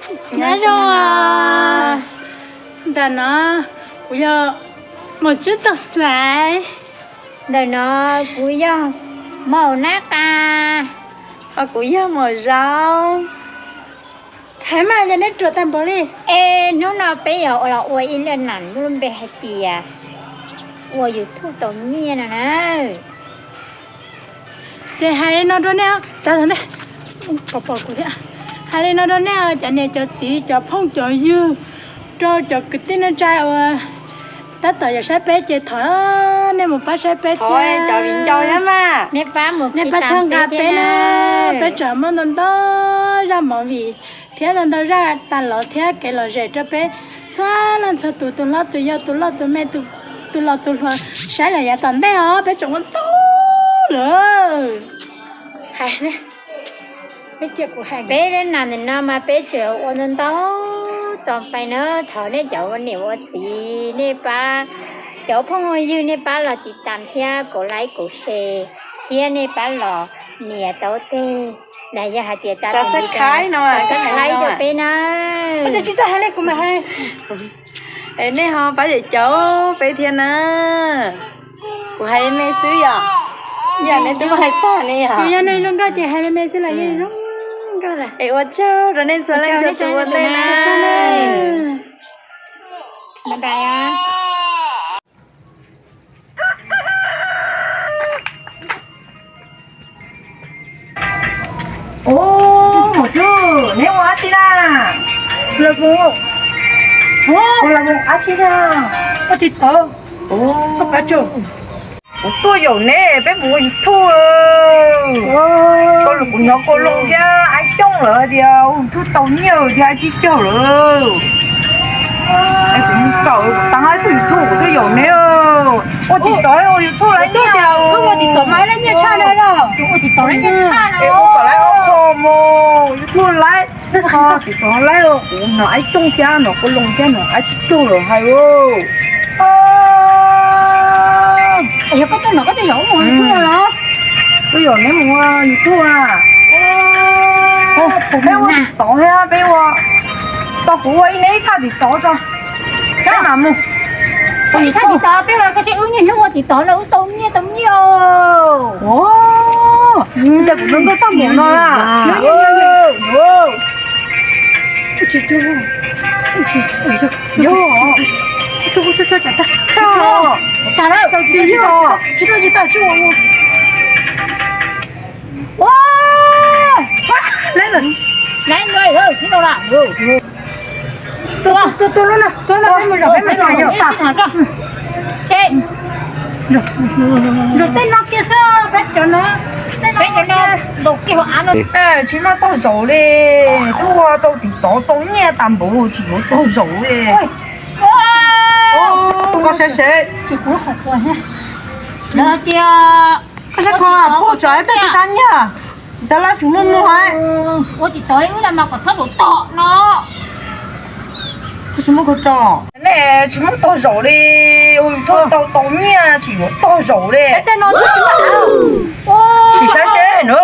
Nyob zoo, ntawm no kuv yog Maum Tswb Tog Xaiv. Ntawm no kuv yog Maum Nab Qa. Ho kuv yog Maum Zaub. Hais mas yog neb ruam tag npaum li. Es hnub no peb yog los ua ib laj nam lub npe hais tias ua YouTube tau nyiaj no na. Ces hais li no rau nej, txav ntej, pom pom kuv thiab. Hais li no rau nej cov niam cov txiv cov phooj cov ywg, rau cov kwv tij neej tsa uas tab tom yuav saib peb ces thov nej mus pab saib peb thiab. Nej pab txhawb nqa peb na, peb tseem muaj ntau ntau zaj movie thiab ntau ntau zaj tas los thiab kev lom zem rau peb txhua leej txhua tus, tus hlob tus yau, tus loj tus me, tus laus tus hluas saib los yav tom ntej os, peb tseem ua ntau lawm. Peb laj nam ntawm no mas peb tseem ua ntau ntau tos pais na, thov nej cov ua niam ua txiv, nej pab, cov phooj ywg nej pab los tiv tam thiab kaum like kaum share, thiab nej pab los nias tau tej, yog hais tias subscribe rau peb na. Es nej ho pab caum caum peb thiab na. Kuv hais me xwb yom, yog nej twb hais tag ne yom. Yog nej zoo nkauj ces hais me me xwb los yeej zoo nkauj lawm. Es ua tsaug rau nej txhua leej txhua tus ua ntej na. Ub, Maum Tswb, neb ua dab tsi na? Los mus, ua los mus dab tsi na? Ua TikTok. Kuv tuaj yaum neb peb mus ua YouTube. Kuv hnov Kua Loos thiab Ab Xyooj lawv hais tias ua YouTube tau nyiaj thiab dab tsi caug lawm. Es kuv mus kawm kuv tav ib tug YouTube kuv tuaj yaum neb. Ua TikTok ua YouTube lawv nyiaj, ua TikTok mas lawv nyiaj tshaj na. Ua TikTok lawv nyiaj tshaj na. Es ua kom lawv ua qho mus YouTube lawv, TikTok lawv, kuv hnov Ab Xyooj thiab hnov Kua Loos thiab hnov dab tsi caug lawm hais. Yog koj tuaj no koj tuaj yaum mus YouTube los? Tuaj yaum neb mus ua YouTube a. Peb ua TikTok thiab peb ua, tau kuv ua ib neb ib thaj TikTok tso, peb mam mus. Ua ib thaj TikTok peb ua, koj saib wb niaj hnub ua TikTok no wb tau nyiaj tau nyiaj. Ua cas kuv noj nkauj tag npaum no na. Tus, tus, tus lub no, tus no peb mus zaum peb mus zaum yom. Zaum tej no kiag xwb, peb cov no, tej no kiag. Tsis muaj tog zaum li, tuaj tau TikTok tau nyiaj tas npaum tsis muaj tog zaum li. Koj saib seb, koj saib kho puj tsov peb tus sab nyiaj, tas lab tsis muaj muag. Ua TikTok li wb no mas kom txhob zaum tom no. Koj tsis muaj kho tso, nej tsis muaj tog zaum li, ua YouTube tau tau nyiaj tsis yuav tog zaum li. Tsis saib seb na.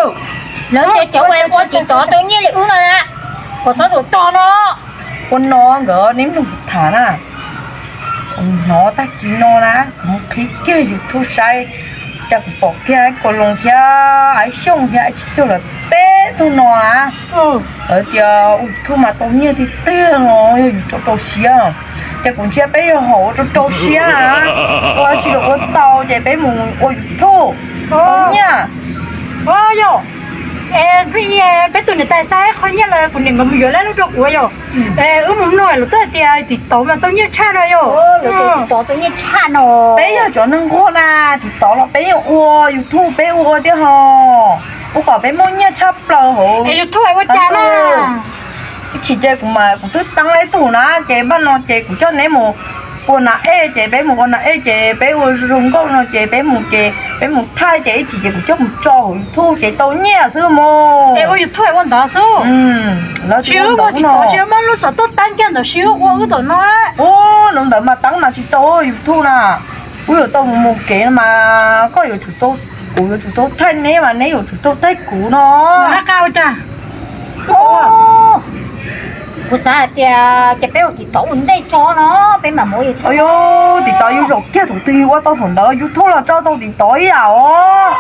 Lawv tias cov ua TikTok tau nyiaj li wb no na, kom txhob zaum tom no. Ua no nkawd neb mloog kuv tham na. Kuv hnov tag kis no na, kuv mus qhib kiag YouTube saib, cas kuv pom kiag Kua Loos thiab Ab Xyooj thiab Ab Tsis Cuag lawv peb tug no na. Lawv tias ua YouTube mas tau nyiaj tiag tiag no, yog yus rau rau siab. Ces kuv ntsia peb yog hom ua rau rau siab na, ua tsis ua tau ces peb mus ua YouTube tau nyiaj. Yog, peb tus niam tais xa qhov nyiaj los kuv niam nkawd mus yuav lab lub rau kuv yom. Wb mus mloog lawv twb hais tias TikTok mas tau nyiaj tshaj no yom. Tau nyiaj tshaj no. Peb yog cov neeg nquag na, TikTok los peb yeej ua, YouTube peb ua thiab ho. Ua kom peb muaj nyiaj tshaj plaws hauv YouTube ua cas na. Ib chim ces kuv mas kuv twb teeb lab tug na, ces npaj no ces kuv coj neb mus ua nas ej, ces peb mus ua nas ej ces peb ua zoo nkauj no ces peb mus ces peb mus thaij ces ib chim ces kuv coj mus tso hauv YouTube ces tau nyiaj xwb mog. Es ua YouTube ua ntawd xwb. Lawv tsis ua ntawd no, tsis muab lub xov tooj teeb kiag ntawd sib ua wb tom no. Ua ntawd mas teeb mas tsis tau YouTube na. Kuv yuav tau mus mus kev no mas koj yuav tsum tau, kuv yuav tsum tau thaij neb mas neb yuav tsum tau thaij kuv no. Ua cas? Ua, Kuv xav hais tias ces peb ua tim tov ua ntej tso no, peb mam mus ua YouTube. Yog tim tov yus zaum kiag thaum twg yus ua tau thaum ntawd, YouTube los tso tau tim tov ib yam os.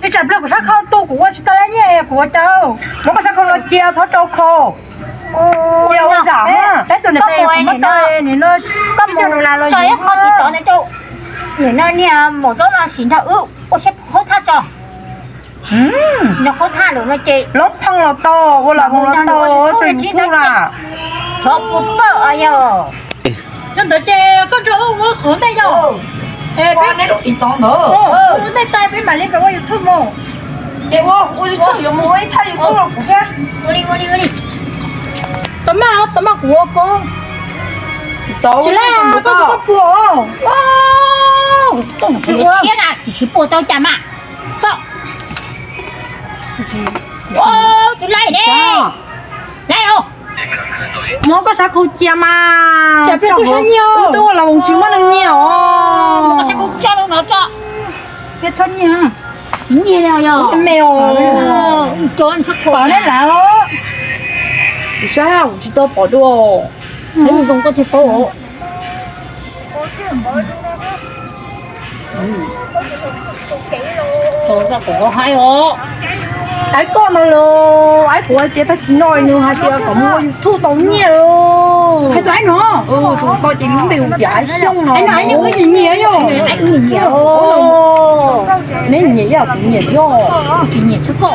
Ib tsam pliag kuv sab khau tu kuv ua tsis tau nyiaj kuv ua cas. Muab koj sab khau no cia txhob rau khau. Cia ua zam na. Peb tus niam tais kuv muab tau nim no peb caug dollar los tso ib qho tim tov ntawd rau. Nim no niag maum zaub no sim nrog wb ua siab qhaub thaj tso. Nrog qhaub thaj lawm no ces loob pheej los tau, ua lam hoos los tau, tso YouTube na. Thov puas pawj yog. Yog ntawd ces koj nrog wb ua qhov ntej yog. Es peb neb lub tim tov ntawd ua ntej tas peb mam li mus ua YouTube mus. Ces ua ua YouTube yuav mus ua ib thaj YouTube los kuv thiab. Ua li ua li ua li. Tau maj tau maj kuv ua koj. Tsis laj koj puas. Siab na, tsis puas tau cas mas. Tso. Tus laij ne. Laij os. Muab koj sab khau cia mas. Tsam pliag twb tsis muaj neeg nyiag os. Koj sab khau tso rau no tso. Thiab txhob nyiag. Nyiag li yog me os. Pom neb lav os. Kuv saib kuv tsis tau pom dua. Saib zoo koj thiaj paub. Aib koj no los, aib kuv hais tias tag kis no nws hais tias kom mus ua YouTube tau nyiaj. Tus aib no, tus koj ces lub npe hu tias Aib Xyooj no. Neb nyiam ib yam kuv nyiam thiab. Tsis nyiam txhob koj.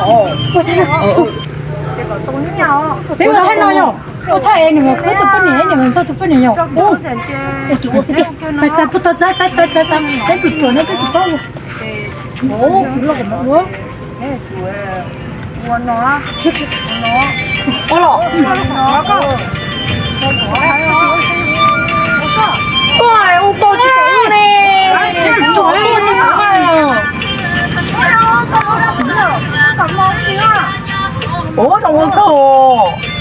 Peb ua thaj no yog, ua thaj es nws mus khwb tus poj niam, nws mus ntxog tus poj niam yog. Peb tus ruam no peb tus paub. Ua no. Ua los. Koj ua tau tsis tau ne. Ua zoo ua tau.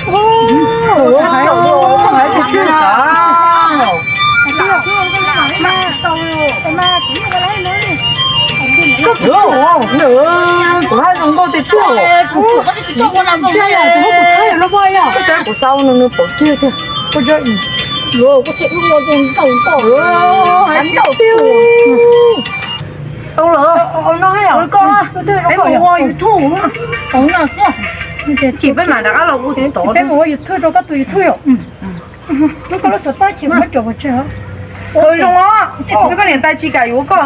Ua zoo ua tau. Hais tias twb xav. Koj puas tau, kuv hais zoo nkauj tiag tiag. Ntshai yog tus hlub kuv thab yog loj voj yog. Koj saib kuv xav ua no nws pom kiag tiag. Koj tseem ua zoo nkauj. Hais tiag. Tau lawm, no peb mus ua YouTube. Chim peb mam rov qab los ua tod. Peb mus ua YouTube rau koj tus YouTube yom. Lub koj lub xov tooj chim muab cov pov tseg. Ua zoo os, koj niam tais tsis kam yuav koj. Qhov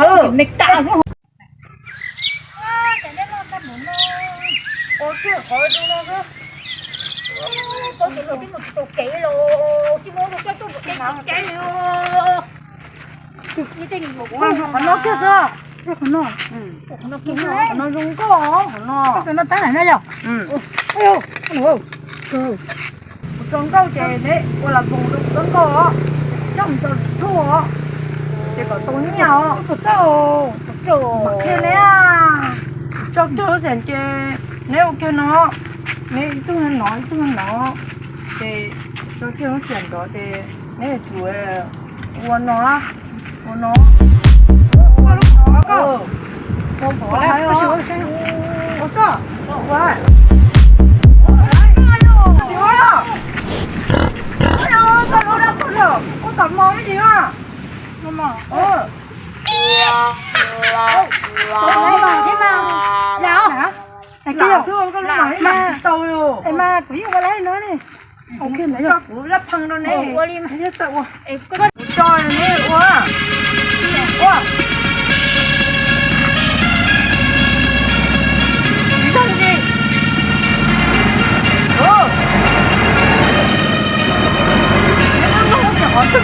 no kiag xwb. Qhov no, qhov no zoo nkauj os, qhov no. Kuv tso nkauj ces neb ua las voos rau kuv txoj nkauj os, coj mus rau YouTube os, ces kom tau nyiaj os. Kuv txawj, kuv txawj. Mam qhia neb, kuv tso kiag lub xeem ces neb ua kiag no, neb ib tug no ib tug no, ces tso kiag lub xeem ntawd ces neb yuav tsum ua no, ua no. Ua lub no koj. Kuv yeej ua li no ne. Kuv lab pheej rau neb. Kuv tso neb ua. Ua. Ua zoo li no koj. Ua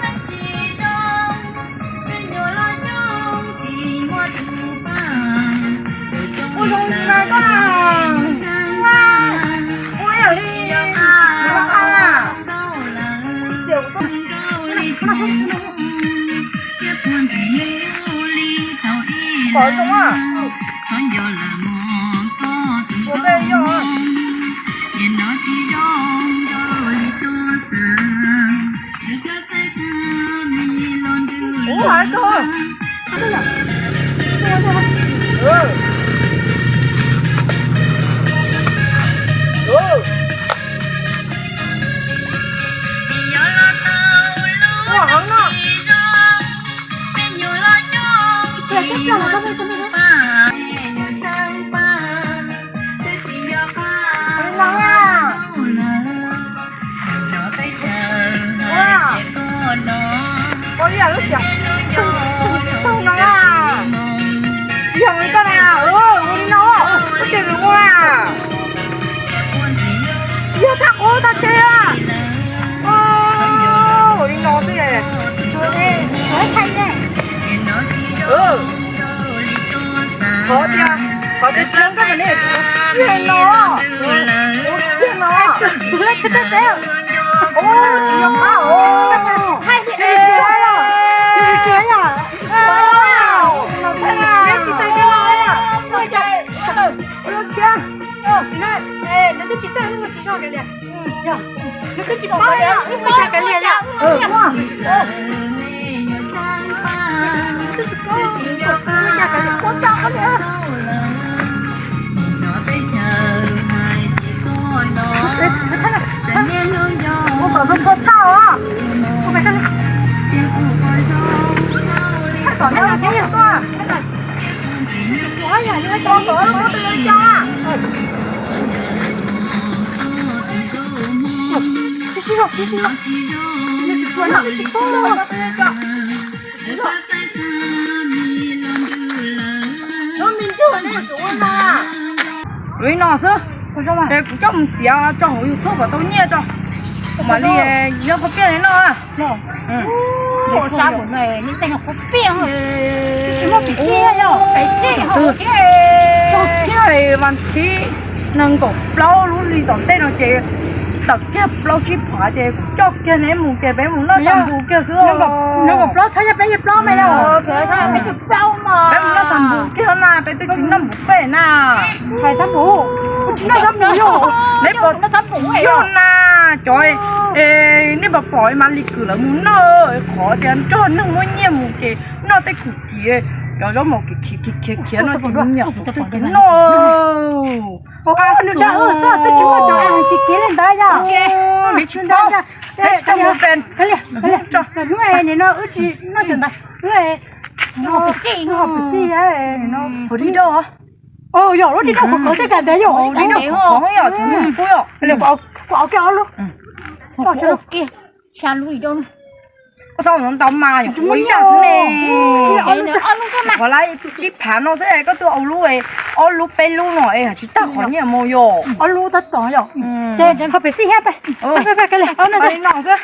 yam li. Qhov zoo a. Ua tej yog. Ua li lub tias tug no na, tsis yog li koj na, ua li no, ua tseem ua, tsis yog thaj qub thaj tseg, ua li no xwb. Qhov tias, qhov tias tsis zoo nkauj mas nej tiag no, tiag no, ua tsis yog qab os, tsis tau, tsis tau, tsis tau. Li no xwb, es kuv coj mus txiav tso hauv YouTube kom tau nyiaj tso, mam li yuav qhov piaj li no. Tsis muaj pim xij, pim xij, tog kiag vas thib nees nkaum plaub lub hli tom ntej no ces tawm kiag plaub tsib phav ces kuv coj kiag neb mus ces peb mus noj xab npus kiag xwb. Nees nkaum plaub txhob yog peb caug plaub mas yog peb mus noj xab npus kiag na, peb twb tsis noj npus peb na. Hais xab npus, tsis noj xab npus yog, neb pom tsis yog na, cov, nej pom pom Mas Lis Kwm lawv mus noj, qhov tias nrog neeg muaj nyiaj mus ces noj tej khum kiv, cov zaub mov khiav khiav khiav no ces nyiam kuv twb tsis noj. Nws dag xwb, twb tsis muaj cov kev li ntawd yog. Neb tsis paub, neb tsis tau mus pem. Hnub no wb tsis noj cov ntawd, wb ho pim xij, ho pim xij, ho li rau. Yog lub li rau qhov qhov tej ka ntawd yog li rau qhov yog tsis muaj kub yog. Kuv au kiag ob lub. Koj txhob ntau mas yog ua ib zaj xwb ne. Qhov lawv sib phav no xwb, koj twb au lub, ob lub peb lub no es tsis tag qhov nyiaj mus yog. Ob lub tab tom yog. Ces ho pim xij thiab, peb peb ka li no xwb.